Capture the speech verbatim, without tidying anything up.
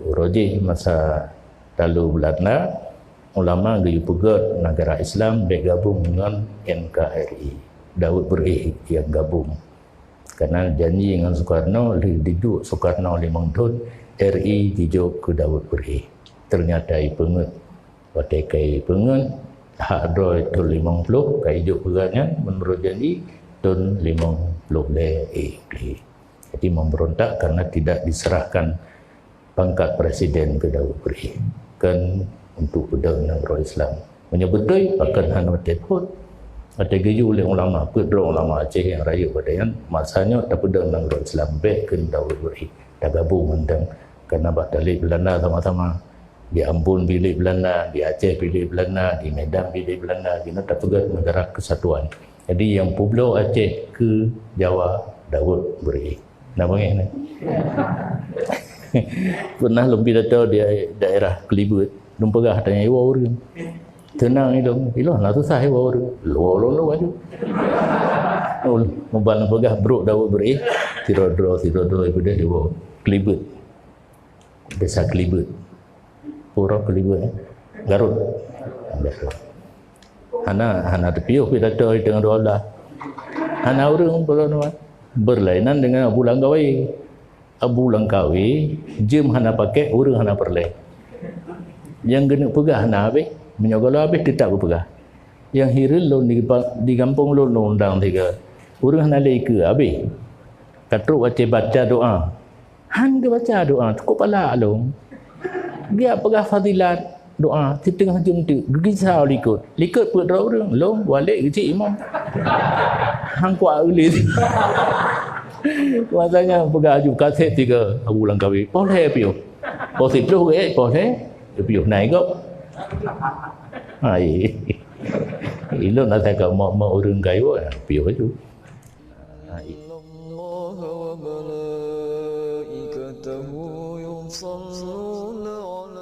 Uroe jih masa talu Beulanda, ulama geuyue peugét negara Islam bék gabung ngon N K R I. Daud Beureu'éh nyang gabung. Karena janji ngon Sukarno, lheueh jiduek Sukarno limong thon, R I jijok keu Daud Beureu'éh. Ternyata ipeungét. Watée ka ipeungét, hak droe thon limong ploh, ka ijok peugah nyan, meunurot janji, thon limong ploh lhée ék lhée. Jadi memberontak karena tidak diserahkan pangkat presiden keu Daud Beureu'éh, kan untuk peudong nanggroe Islam. Meunyoe beutôi, pakon hana watée phon. Watée geuyue lé ulama, peuet droe ulama Aceh nyang rayeuk pada nyan, masa nyoe tapeudong nanggroe Islam, bék keu Daud Beureu'éh. Tagabong mantong, karena bak taleb Beulanda sama-sama. Di Ambon bilék Beulanda, di Aceh bilék Beulanda, di Medan bilék Beulanda, di na tapeugah negara kesatuan. Jadi, nyang peubloe Aceh keu Jawa, Daud Beureu'éh. Na beungéh nyan? Pernah lôn pidato di daerah Kelibeuet, lôn peugah tanya iwoe ureuëng. Teunang ilong, ilong na susah iwoe ureuëng. Luwa lôn lu aju. Oh, muban lôn peugah brok Daud Beureu'éh. Sidroe-droe, sidroe-droe ipeudeh iwoe. Kelibeuet. Desa Kelibeuet. Pura Kelibeuet, eh? Garut. Hana, hana teupiôh pidato di teungoh dua belas. Hana ureuëng peulon, berlainan dengan Abu Langkawi. Abu Langkawi, jeuem hana pakai, ureuëng hana peureulée. Nyang geuneuk peugah hana habéh, meunyoe gohlom habéh, teutap geupeugah. Nyang hireuen lôn di, di gampông lôn, lôn undang tiga. Ureuëng hana lé ikeue, habéh. Ka trok watée baca doa. Han geubaca doa, teukop pala lom. Geujak peugah fadilat doa, siteungoh jeuem teuk, geugisa likot. Likot peuet droe ureuëng, lom, Walek, geucik imum. Han kuat ulit. Masa nyan peugah aju kasét tiga, Abu Langkawi. Poh lhée piôh. Poh siplôh geuék, poh lhée piôh. Nai gob. Hai. Ilôn asai ka mo-, mo ureuëng kayu, piôh aju. Hai. إن الله وملائكته يصلون على